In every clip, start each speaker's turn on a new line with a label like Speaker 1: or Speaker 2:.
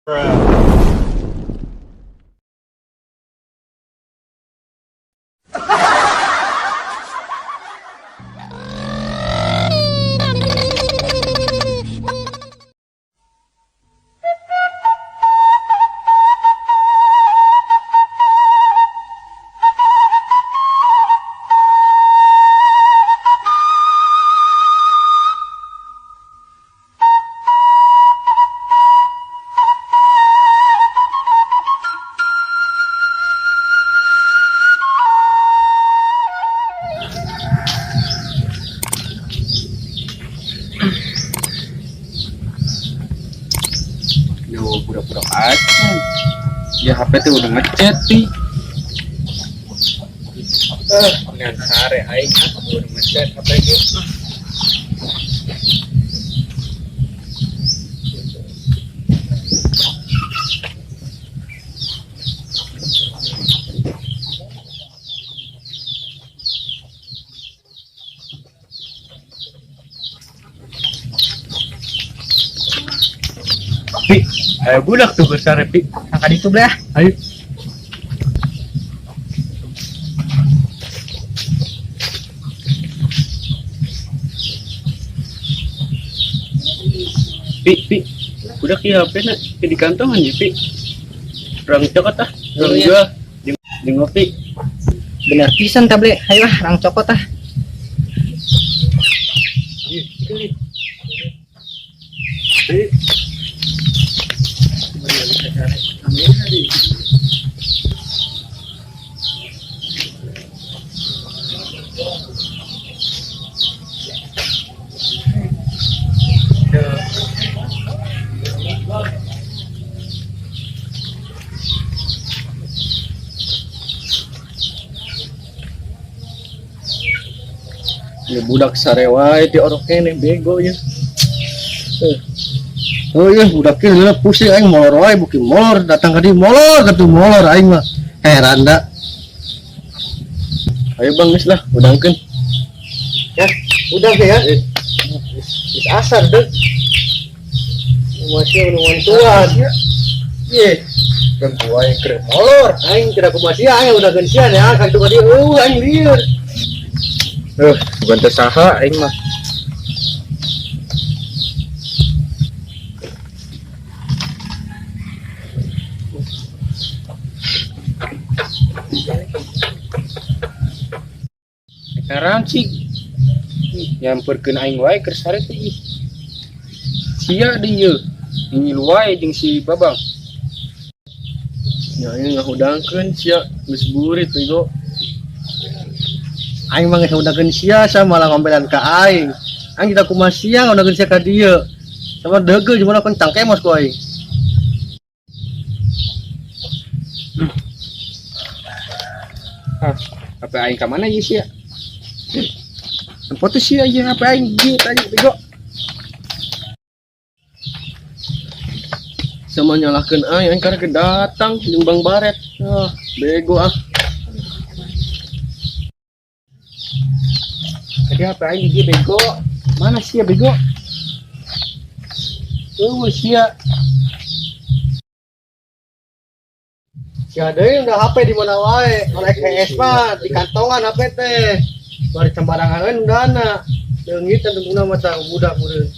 Speaker 1: Yo, budak-budak aja. Ya HP tuh udah ngechat pi.
Speaker 2: Eh, dengan sare aing ah udah ngechat HP ge.
Speaker 1: Pi, ayo budak tuh ke sare pi.
Speaker 3: Angkat itu belah.
Speaker 1: Ayo. Pi, pi. Budak ieu HP na di kantongan ya, pi. Urang cokot ah, urang
Speaker 3: Iya.
Speaker 1: jual jeung jeung ngopi.
Speaker 3: Bener pisan table. Ayo ah, rang cokot ah.
Speaker 1: Pi. Ya budak sare wae ti orok keneh bego ya. Eh.
Speaker 4: Oh iya, budak ieu leulah pusing aing molor wae buki molor datang ka dieu molor katuh molor aing mah. Heran da.
Speaker 1: Ayo bang geus lah, udangkeun.
Speaker 4: Ya, udah deh ya. Geus asar deh. Masih nu tuan. Iya.
Speaker 2: Kan gua yang keur molor.
Speaker 4: Aing tidak kumaha sia, aing udah sia ya kan tuh ka dieu eueuh aing lieur.
Speaker 1: Eh, bukan teh saha aing mah. Sekarang sih nyamperkeun aing wae keur sare teh ih. Sia deui ieu. Nginil wae jeung si Babang.
Speaker 4: Ya aing ngahudangkeun sia geus burit bego. Aing mah geus ngahudangkeun sia sia malah ngombelan ka aing. Aing tidak kumaha sia ngahudangkeun sia ka dieu. Sama deugeuh gimana kan cangkemos ku aing.
Speaker 1: Ah, apa aing ka mana ieu sia? Tempat tuh sia ieu apa aing ieu tadi bego.
Speaker 4: Sama nyalahkeun aing, aing karek datang jeung Bang Baret. Ah, bego ah.
Speaker 1: Tadi apa aing ieu bego? Mana sia bego? Eueuh sia.
Speaker 4: Sia deui udah HP di mana wae, oleh KS mah di kantongan HP teh. Bari sembarangan we undana. Leungit tentuna mah tah budak meureun.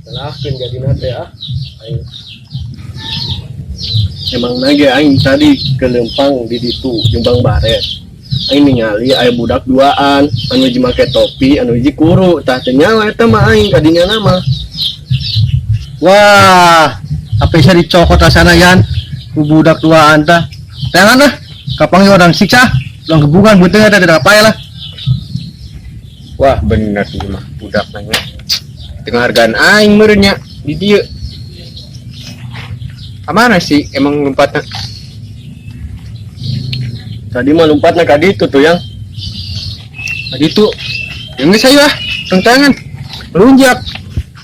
Speaker 4: Salahkeun jadina teh ah. Aing. Emang nage aing tadi ke Lempang di ditu jeung Bang Baret. Aing ningali aya budak duaan, anu hiji make topi, anu hiji kuru, tah teu nyawa eta mah aing kadinya mah. Wah, HP saya dicokot rasana yan. Ku budak duaan tah. Tangan lah, kapangi orang siksa, ulang gebukan beuteung eta tidak apa lah.
Speaker 1: Wah, bener ieu mah budak nanya. Tengah hargaan aing meureun nya di dieu. Kamana sih emang lompatna?
Speaker 4: Tadi mah lompatna ka ditu tuh yang.
Speaker 1: Ka ditu. Yang geus ayo ah, tong tangan. Melunjak.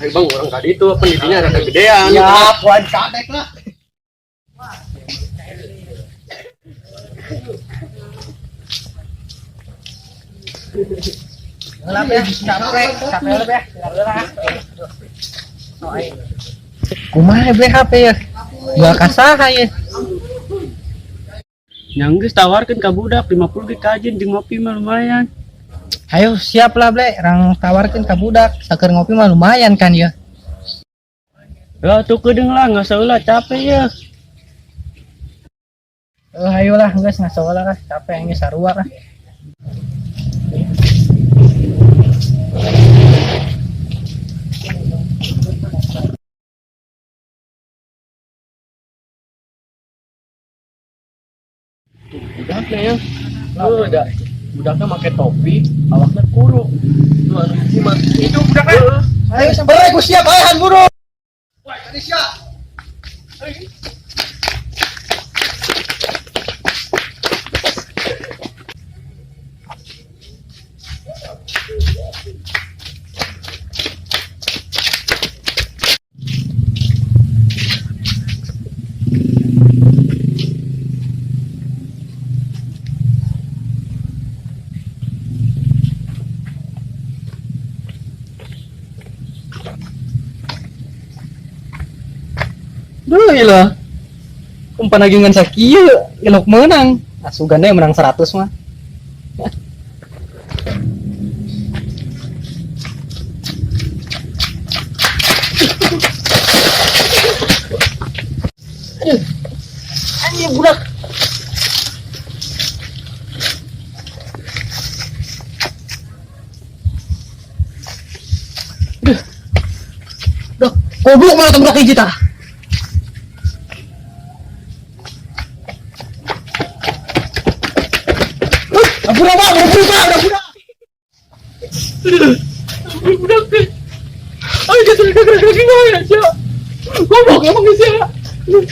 Speaker 4: Ayo bang, orang ka ditu apa didinya rada gedean.
Speaker 3: Ya, puan kadek lah. Gelap ya, capek, capek lah ya. Gelap lah. Oh, aing. Kumaha ble HP ya? Jual ka saha ya?
Speaker 5: Nya geus tawarkeun ka budak 50 ge kajeun jeung ngopi mah lumayan.
Speaker 3: Ayo siap lah ble, rang tawarkeun ka budak. Saker ngopi mah lumayan kan ya.
Speaker 5: Lah tuh kedeung lah nggak lah capek ya.
Speaker 3: Eh ayolah geus ngasola lah, capek aing sarua lah.
Speaker 4: Budaknya ya. Oh, da. Budaknya make topi, awaknya kuru. Tuh anu hiji mah. Itu budaknya.
Speaker 3: Ayo sampai aku siap ayo buru. Duh lah. Umpan lagi ngan sakieu, ilok menang. Asugan deh menang 100 mah. Aduh. Anjing budak. Aduh. Duh, goblok malah budak hiji tah. Ampun apa? Ampun apa? Udah budak.
Speaker 1: Budak teh. Ayo geus geus geus geus ya. Goblok emang geus ya. Aduh.